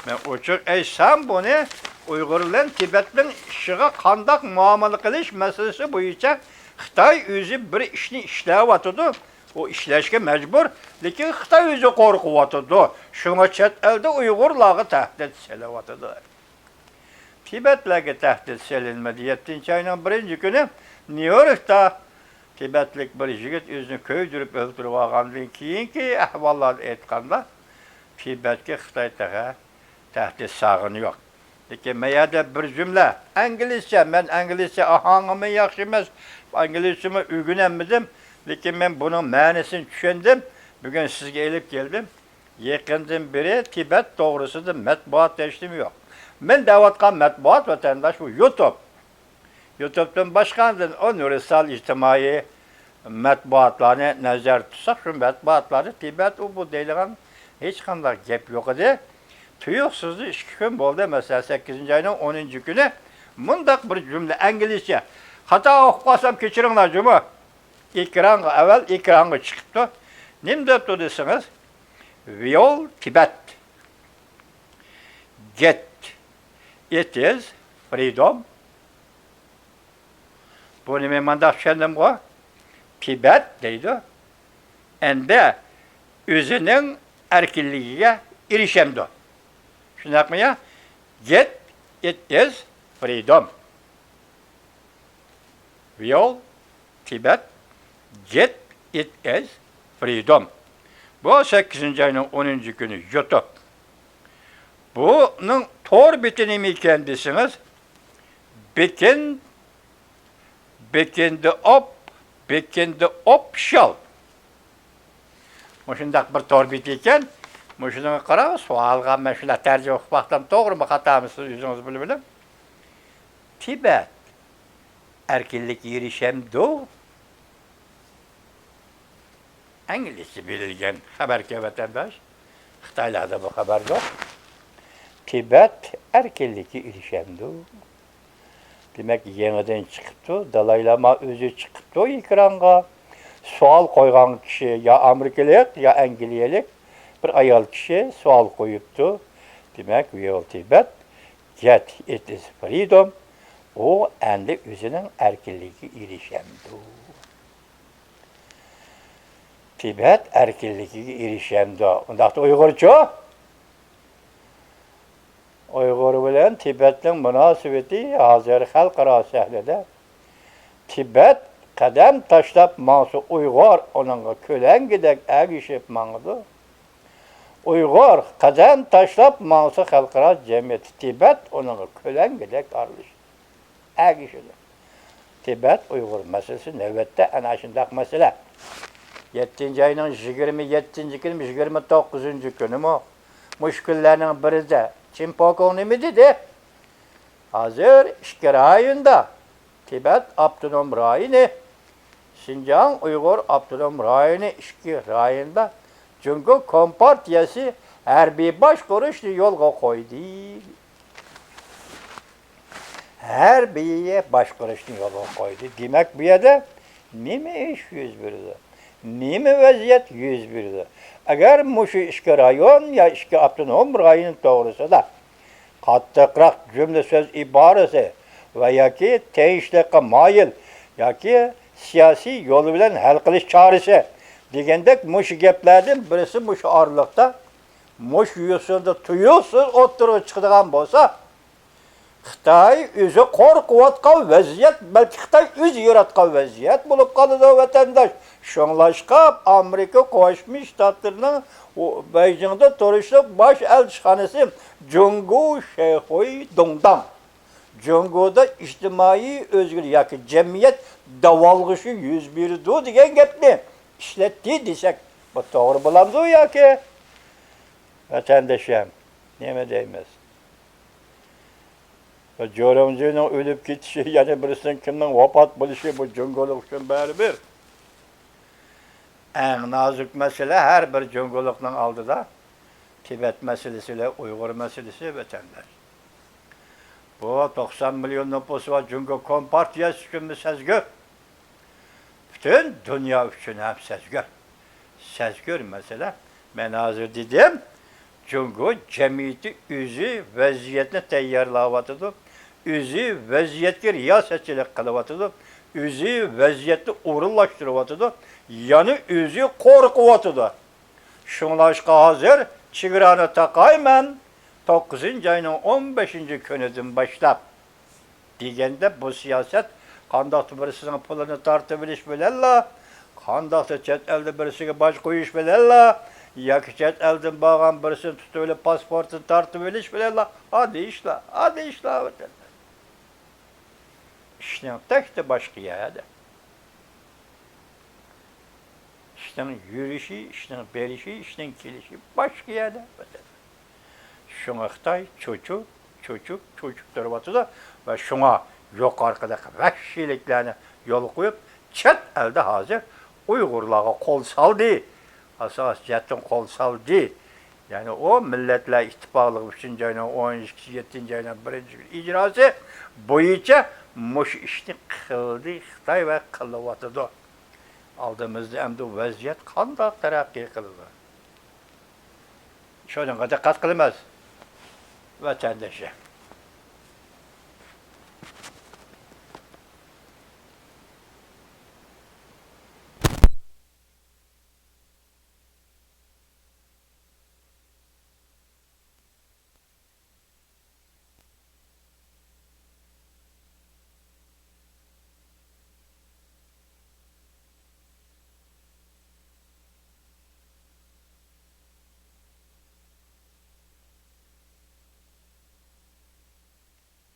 مەن ئوچۇق ئېيتسام، بۇنى ئۇيغۇر بىلەن تىبەتنىڭ ئىشىغا قانداق مۇئامىلە قىلىش مەسىلىسى بويىچە خىتاي ئۆزى بىر ئىشنى ئىشلەۋاتىدۇ، ئۇ ئىشلەشكە مەجبۇر، لېكىن خىتاي ئۆزى قورقۇۋاتىدۇ، شۇڭا چەت ئەلدە ئۇيغۇرلارغا تەھدىت سېلىۋاتىدۇ. تىبەتلەرگە تەھدىت سېلىنمىدى. يەتتىنچى ئاينىڭ بىرىنچى كۈنى نيۇ يوركتا تىبەتلىك بىر يىگىت ئۆزىنى كۆيدۈرۈپ ئۆلتۈرۈۋالغاندىن كېيىنكى ئەھۋاللارنى ئېيتقاندا، تىبەتكە خىتاي تېخى تەھدىت سالغىنى يوق. لېكىن مەيەردە بىر جۈملە ئىنگلىزچە، مەن ئىنگلىزچە ئاھاڭىممۇ ياخشى ئەمەس، ئىنگلىزچىمۇ ئۆگىنەلمىدىم، لېكىن مەن بۇنىڭ مەنىسىنى چۈشەندىم، بۈگۈن سىزگە ئېلىپ كەلدىم. يېقىندىن بېرى تىبەت توغرىسىدا مەتبۇئات ھېچنېمە يوق. مەن دەۋاتقان مەتبۇئات، ۋەتەنداش، بۇ يۇتۇب. يۇتۇبتىن باشقا ئاندىن ئۇنىۋېرسال ئىجتىمائىي مەتبۇئاتلارنى نەزەردە تۇتساق، شۇ مەتبۇئاتلاردا تىبەت ئۇ بۇ دەيدىغان ھېچقانداق گەپ يوق ئىدى. تۇيۇقسىزلا ئىككى كۈن بولدى، مەسىلەن، سەككىزىنچى ئاينىڭ ئونىنچى كۈنى مۇنداق بىر جۈملە ئىنگلىزچە، خاتا ئوقۇپ قالسام كەچۈرۈڭلار جۇمۇ. ئېكرانغا، ئەۋەل ئېكرانغا چىقىپتۇ. نېمە دەپتۇ دېسىڭىز، We all Tibet get it is freedom. بۇنى مەن مانداق چۈشەندىمغۇ؟ تىبەت دەيدۇ. ئەندى ئۆزىنىڭ ئەركىنلىكىگە ئېرىشەمدۇ؟ شۇنداقمۇ يا؟ Get it is freedom. We all Tibet get it as freedom. بۇ سەككىزىنچى ئاينىڭ ئونىنچى كۈنى يۇتۇپ. بۇنىڭ تور بېتى نېمە ئىكەن دېسىڭىز، بېكىن، بېكىندى ئوپ، بېكىندى ئوپشال. مۇشۇنداق بىر تور بېتى ئىكەن. مۇشۇنىڭغا قاراپ، سوئالغا مەن شۇنداق تەرجىمە قىلىپ باقتىم، توغرىمۇ خاتامۇ سىز ئۆزىڭىز بىلىۋېلىڭ. تىبەت ئەركىنلىككە ئېرىشەمدۇ؟ ئىنگلىزچە بېرىلگەن خەۋەركەن، ۋەتەنداش. خىتايلاردا بۇ خەۋەر يوق. تىبەت ئەركىنلىككە ئېرىشەمدۇ؟ دېمەك، يېڭىدىن چىقىپتۇ. دالاي لاما ئۆزى چىقىپتۇ ئېكرانغا. سوئال قويغان كىشى يا ئامېرىكىلىق، يا ئەنگلىيەلىك بىر ئايال كىشى سوئال قويۇپتۇ. دېمەك، We all Tibet get it is freedom. ئۇ ئەمدى ئۆزىنىڭ ئەركىنلىكىگە ئېرىشەمدۇ؟ تىبەت ئەركىنلىكىگە ئېرىشەمدۇ؟ ئۇنداقتا ئۇيغۇرچۇ؟ ئۇيغۇر بىلەن تىبەتنىڭ مۇناسىۋىتى ھازىر خەلقئارا سەھنىدە. تىبەت قەدەم تاشلاپ ماڭسا ئۇيغۇر ئۇنىڭغا كۆلەڭگىدەك ئەگىشىپ ماڭىدۇ. ئۇيغۇر قەدەم تاشلاپ ماڭسا خەلقئارا جەمئىيەت، تىبەت ئۇنىڭغا كۆلەڭگىدەك ئارىلىشىدۇ. ئەگىشىدۇ. تىبەت ئۇيغۇر مەسىلىسى نۆۋەتتە ئەنە شۇنداق مەسىلە. يەتتىنچى ئاينىڭ يىگىرمە يەتتىنچى كۈنىمۇ، يىگىرمە توققۇزىنچى كۈنىمۇ، مۇشۇ كۈنلەرنىڭ بىرىدە چىن پوكوڭ نېمە دېدى؟ ھازىر ئىككى رايوندا، تىبەت ئاپتونوم رايونى، شىنجاڭ ئۇيغۇر ئاپتونوم رايونى، ئىككى رايوندا جۇڭگو كومپارتىيەسى ھەربىي باشقۇرۇشنى يولغا قويدى. ھەربىي باشقۇرۇشنى يولغا قويدى. دېمەك، بۇ يەردە نېمە ئىش يۈز بېرىدۇ؟ نېمە ۋەزىيەت يۈز بېرىدۇ؟ ئەگەر مۇشۇ ئىككى رايون يا ئىككى ئاپتونوم رايون توغرىسىدا قاتتىقراق جۈملە سۆز ئىبارىسى ۋە ياكى تىنچلىققا مايىل ياكى سىياسىي يول بىلەن ھەل قىلىش چارىسى دېگەندەك مۇشۇ گەپلەردىن بىرسى مۇشۇ ئارىلىقتا مۇشۇ يوسۇندا تۇيۇقسىز ئوتتۇرىغا چىقىدىغان بولسا، خىتاي ئۆزى قورقۇۋاتقان ۋەزىيەت، بەلكى خىتاي ئۆزى ياراتقان ۋەزىيەت بولۇپ قالىدۇ، ۋەتەنداش. شۇڭلاشقا ئامېرىكا قوشما شتاتلىرىنىڭ ئۇ بېيجىڭدا تۇرۇشلۇق باش ئەلچىخانىسى جۇڭگو شېخۇي دۇڭداڭ جۇڭگودا ئىجتىمائىي ئۆزگىرىش ياكى جەمئىيەت داۋالغۇشى يۈز بېرىدۇ دېگەن گەپنى ئىشلەتتى دېسەك، بۇ توغرا بولامدۇ ياكى؟ ۋەتەندىشىم، نېمە دەيمىز؟ جورۇڭجىنىڭ ئۆلۈپ كېتىشى، يەنە بىرسىنىڭ كىمنىڭ ۋاپات بولۇشى بۇ جۇڭگولۇق ئۈچۈن بەرىبىر. ئەڭ نازۇك مەسىلە ھەر بىر جۇڭگولۇقنىڭ ئالدىدا تىبەت مەسىلىسى بىلەن ئۇيغۇر مەسىلىسى، ۋەتەنداش. بۇ توقسان مىليون نوپۇسى بار جۇڭگو كومپارتىيەسى ئۈچۈنمۇ سەزگۈر؟ پۈتۈن دۇنيا ئۈچۈن ھەم سەزگۈر. سەزگۈر مەسىلە. مەن ھازىر دېدىم، جۇڭگو جەمئىيىتى ئۆزى ۋەزىيەتنى تەييارلاۋاتىدۇ، ئۆزى ۋەزىيەتكە رىياسەتچىلىك قىلىۋاتىدۇ، ئۆزى ۋەزىيەتنى ئورۇنلاشتۇرۇۋاتىدۇ، يەنە ئۆزى قورقۇۋاتىدۇ. شۇڭلاشقا ھازىر چېگرانى تاقايمەن، توققۇزىنچى ئاينىڭ ئون بەشىنچى كۈنىدىن باشلاپ دېگەندە، بۇ سىياسەت قانداقتۇر بىرسىنىڭ پۇلىنى تارتىۋېلىش بىلەنلا، قانداقتۇر چەت ئەلدە بىرسىگە باج قويۇش بىلەنلا ياكى چەت ئەلدىن بارغان بىرسىنى تۇتۇۋېلىپ پاسپورتىنى تارتىۋېلىش بىلەنلا ئاددىي ئىشلار، ئاددىي ئىشلار، ۋەتەنداش. ئىشنىڭ تەكتى باشقا يەردە. ئىشنىڭ يۈرۈشى، ئىشنىڭ بېرىشى، ئىشنىڭ كېلىشى باشقا يەردە. شۇڭا خىتاي چۆچۈپ، چۆچۈپ، چۆچۈپ تۇرۇۋاتىدۇ ۋە شۇڭا يۇقىرىقىدەك ۋەھشىيلىكلەرنى يولغا قويۇپ، چەت ئەلدە ھازىر ئۇيغۇرلارغا قول سالدى. ئاساسىي جەھەتتىن قول سالدى. يەنى ئۇ مىللەتلەر ئىتتىپاقلىقى ئۈچىنچى ئاينىڭ ئون ئىككىسى، يەتتىنچى ئاينىڭ بىرىنچى كۈنى ئىجراسى بويىچە مۇشۇ ئىشنى قىلدى خىتاي ۋە قىلىۋاتىدۇ. ئالدىمىزدا ئەمدى ۋەزىيەت قانداق تەرەققىي قىلىدۇ؟ شۇنىڭغا دىققەت قىلىمىز، ۋەتەندىشىم.